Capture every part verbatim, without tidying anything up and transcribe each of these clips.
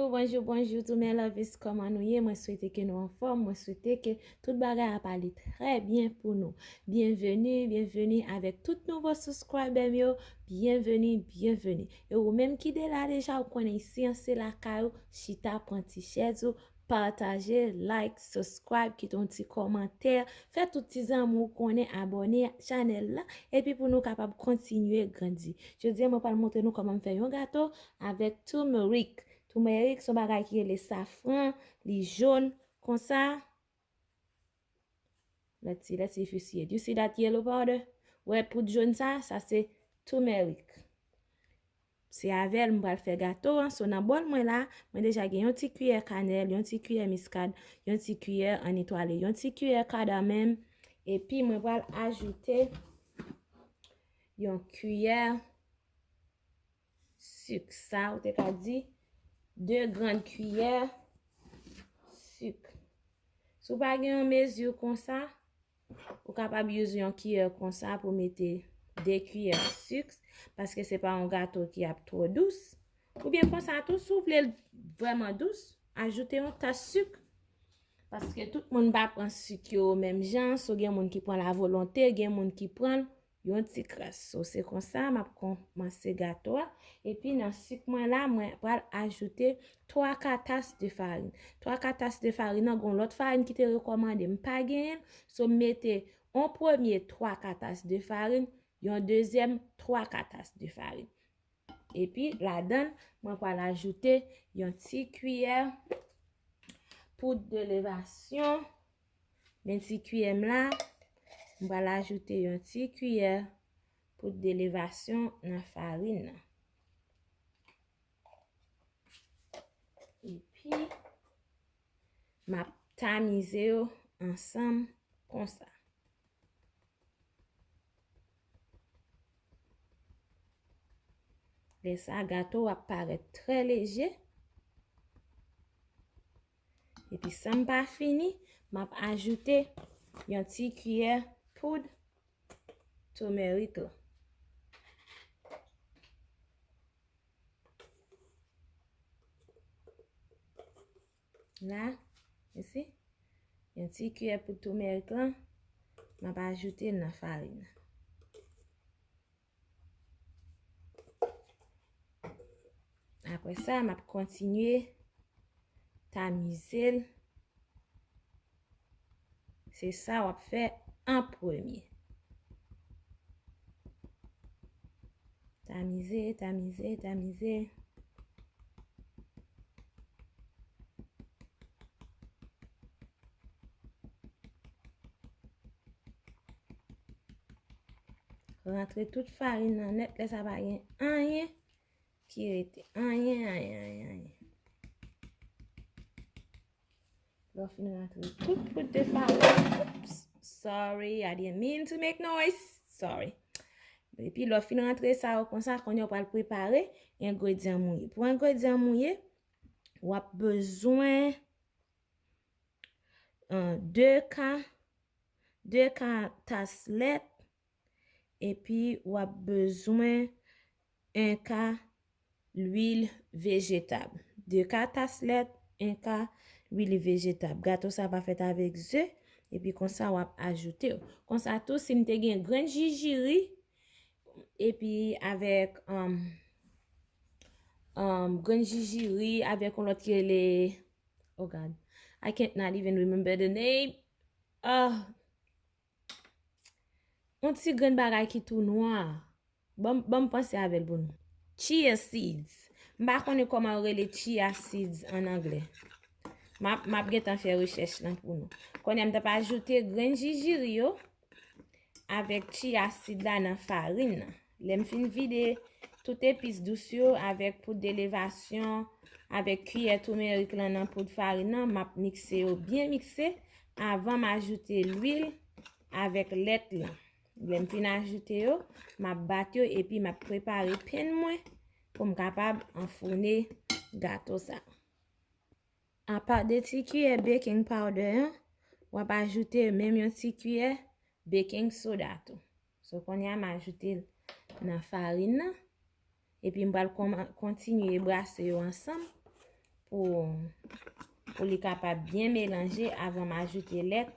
Bonjou, bonjou tou mes lovies, kòman nou ye? Mwen swete ke nou anfòm, mwen swete ke tout bagay ap ale trè byen pou nou. Byenveni, byenveni avèk tout nouvo subscriber m yo, byenveni, byenveni. E ou menm ki de la deja, ou konnen isi an se lakay ou, chita pran ti chèz ou, pataje, like, subscribe, kite yon ti kòmantè, fè tout ti zanmi w konnen abòne chanèl la, epi pou nou kapab kontinye grandi. Jodi a mwen pral montre nou kòman m fè yon gato avèk turmeric. Turmeric se yon bagay ki rele safran, li jòn konsa. Let's see, let's see if you see it. You see that yellow powder? Wè poud jòn sa, sa se turmeric. Se avè l m pral fè gato an. So nan bòl mwen la, mwen deja gen yon ti kiyè kanèl, yon ti kiyè miskad, yon ti kiyè ann etwale, yon ti kiyè kadamèm. Epi mwen pral ajoute yon kiyè sik. Sa ou te ka di de grann kiyè sik. Si w pa gen yon mezi konsa, ou kapab use yon kiyè konsa pou mete de kiyè sik, paske se pa yon gato ki ap twò dous. Oubyen konsa tou, si w vle l vrèman dous, ajoute yon tas sik. Paske tout moun pa pran sik yo menm jan, so gen moun ki pran la volonte, gen moun ki pran l yon ti kras. So, se konsa m ap kòmanse gato a. Epi nan sik mwen la, mwen pral ajoute twa ka tas de farin. Twa ka tas de farin nan, gon lòt farin ki te rekòmande, m pa genyen l. So, m mete yon premye twa ka tas de farin, yon dezyèm twa ka tas de farin. Epi ladan l, mwen pral ajoute yon ti kiyè poud de levasyon. Men ti kiyè m la, m pral ajoute yon ti kiyè poud de levasyon nan farin nan. Epi, m ap tamize yo ansanm konsa. Lè sa, gato w ap parèt trè leje. Epi, san m pa fini, m ap ajoute yon ti kiyè poud turmeric la. La, you see? Yon ti kiyè poud turmeric lan, m ap ajoute l nan farin nan. Apre sa, m ap kontinye tamize l. Se sa w ap fè an premye. Tamize, tamize, tamize. Rantre tout farin nan nèt, lè sa pa gen anyen ki rete. Anyen, anyen, anyen, anyen. Lè w fin rantre tout poud de farin, oops, sorry, I didn't mean to make noise, sorry. Epi lè w fin rantre sa yo konsa, kounye a w pral prepare engredyan mouye. Pou engredyan mouye, w ap bezwen, euh, de ka, de ka tas lèt, epi w ap bezwen en ka lwil vejetab. De ka tas lèt, en ka lwil vejetab. Gato sa pa fèt avèk ze, epi konsa w ap ajoute yo. Konsa tou, si m te gen grenn jijiri, epi avèk, um, um, grenn jijiri, avèk yon lòt ki rele, oh God, I can't not even remember the name. Ah, yon ti grenn bagay ki tou nwa. Ban m, ban m panse avè l pou nou. Chia seeds. M pa konnen kòman yo rele chia seeds an anglè. M ap, m ap gentan fè rechèch lan pou nou. Kounye a m t ap ajoute grenn jijiri yo avèk chia seed la nan farin nan. Lè m fin vide tout epis dous yo avèk poud de levasyon, avèk kiyè toumerik lan nan poud farin nan, m ap mikse yo byen mikse avan m ajoute lwil avèk lèt lan. Lè m fin ajoute yo, m ap bat yo epi m ap prepare pen mwen pou m kapab anfoune gato sa. Apa de ti kiyè baking powder an, w ap ajoute menm yon ti kiyè baking soda tou. So, kounye a, m ajoute l nan farin nan. Epi m pral kòman-, kontinye brase yo ansanm pou, pou li kapab byen melanje avan m ajoute lèt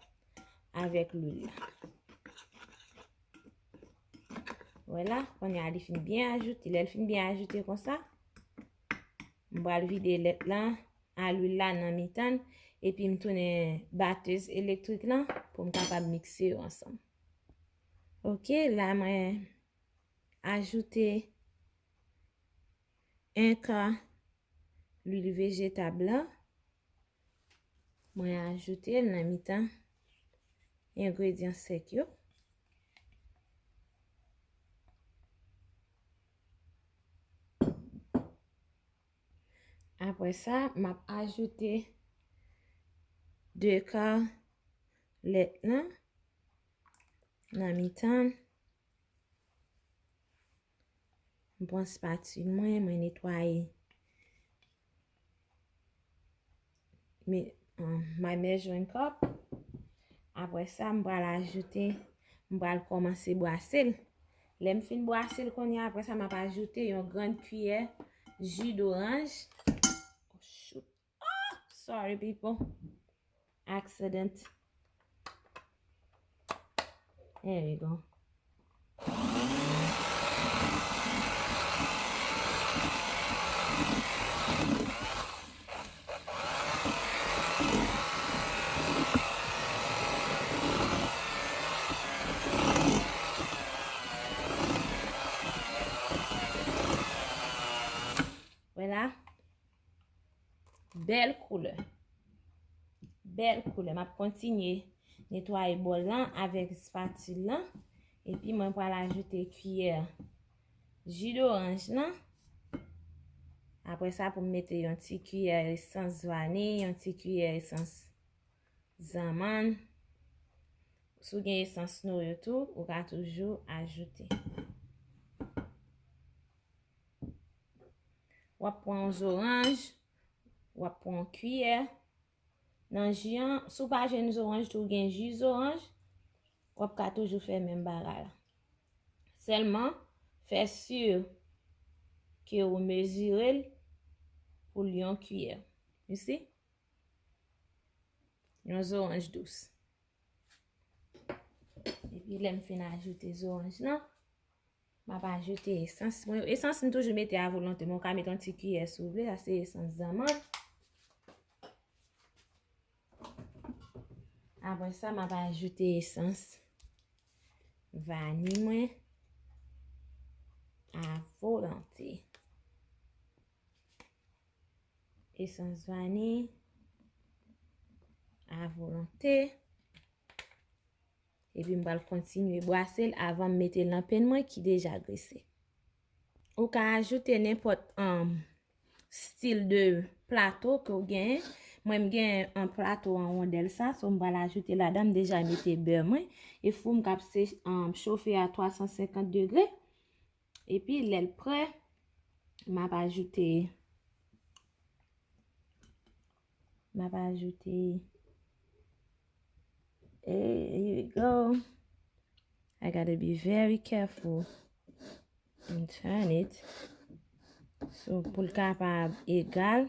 avèk lwil la. Wè la, kounye a li fin byen ajoute. Lè l fin byen ajoute konsa, m pral vide lèt lan a lwil la nan mitan l, epi m tounen batèz elektrik lan pou m kapab mikse yo ansanm. Ok, la mwen ajoute en ka lwil vejetab la. Mwen ajoute l nan mitan engredyan sèk yo. Apre sa, m ap ajoute de ka lèt lan nan mitan l. M pran spatil mwen, mwen netwaye my measuring cup. Apre sa, m pral ajoute, m pral kòmanse brase l. Lè m fin brase l kounye a, apre sa, m ap ajoute yon grann kiyè ji doranj. Oh, shoot. Ah, sorry, people. Accident. There we go. Vwala. Bèl koulè. Bèl koulè. M ap kontinye netwaye bòl lan avèk spatil lan. Epi mwen pral ajoute kiyè ji doranj lan. Apre sa, pou m mete yon ti kiyè esans vaniy, yon ti kiyè esans zanmann. Si w gen esans noyo tou, ou ka toujou ajoute. W ap pran yon zoranj, w ap pran yon kiyè. Nan ji an, si w pa jwenn zoranj tou, ou gen ji zoranj, w ap ka toujou fè menm bagay la. Sèlman, fè si ke ou mezire l pou l yon kiyè. You see? Yon zoranj dous. Epi lè m fin ajoute zoranj lan, m ap ajoute esans mwen. Esans m toujou mete a volonte, men w ka mete yon ti kiyè si w vle, sa se esans zanmann. Apre sa, m ap ajoute esans vaniy mwen a volonte. Esans vaniy a volonte. Epi m pral kontinye brase l avan m mete l nan pen mwen ki deja grese. Ou ka ajoute nenpòt, um, stil de plato ke w genyen. Mwen, m gen yon plato an wondèl sa, so m pral ajoute ladan, m deja mete bè mwen. E fou m k ap se, um, chofe a twa san senkant degre. Epi lè l prè, m ap ajoute, m ap ajoute, eh, here we go. I gotta be very careful and turn it. So, pou l kapab egal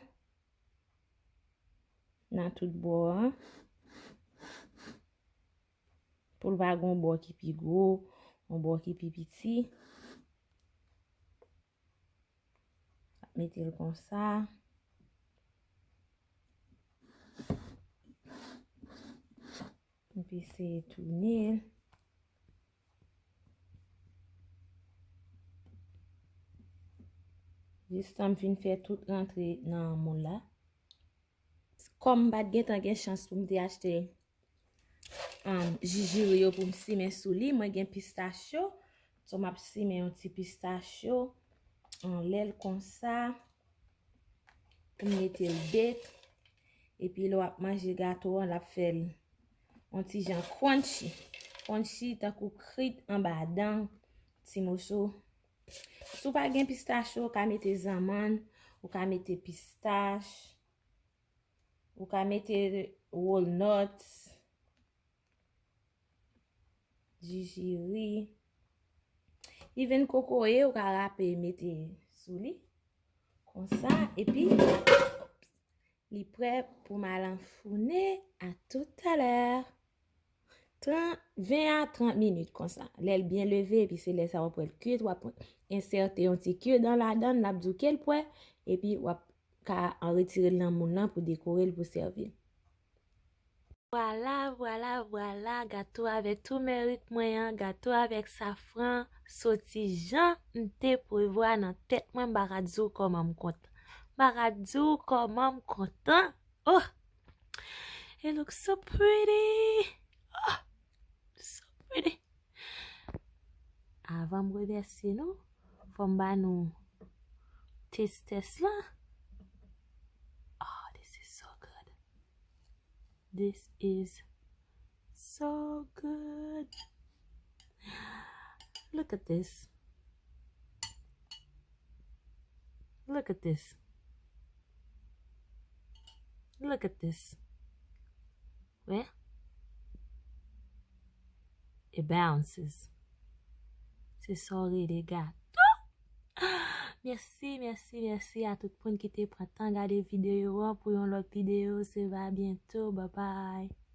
nan tout bò an. Pou l pa gen yon bò ki pi gwo, yon bò ki pi piti. Mete l konsa. Epi eseye tounen l. Jistan m fin fè tout rantre nan moul la. Kòm m pa t gentan gen chans pou m te achte, um, jijiri yo pou m simen sou li, mwen gen pistach yo. So, m ap simen yon ti pistach yo anlè l konsa. Pou m mete l bake. Epi lè w ap manje gato an, l ap fè l yon ti jan crunchy. Crunchy tankou krit anba dan, ti moso. Si w pa gen pistach yo, ou ka mete zanmann, ou ka mete pistach, ou ka mete walnuts, jijiri, even kokoye, ou ka rape mete sou li. Konsa, epi, Li prè pou m al anfounen. A toutalè. Trant, ven a trant minit konsa. Lè l byen leve, epi se lè sa w ap wè l kwit, w ap ensète yon ti kidan ladan l, l ap di w ke l prè, epi w ap ka an retire l nan moun nan pou dekore l pou sèvi l. Vwala, vwala, vwala, gato avèk tou mèrit mwen an, gato avèk safran, soti jan m te prevwa nan tèt mwen, m pa ka di w kòman m kontan. M pa ka di w kòman m kontan. Oh! It looks so pretty. Oh! So pretty. Avan m remèsye nou, fò m ba nou testès la. Oh, this is so good. This is so good. Look at this. Look at this. Look at this. Wè? It bounces. Se sa w rele gato. Mèsi, mèsi, mèsi a tout moun ki te pran tan gade videyo an. Pou yon lòt videyo, se va byento. Bye bye.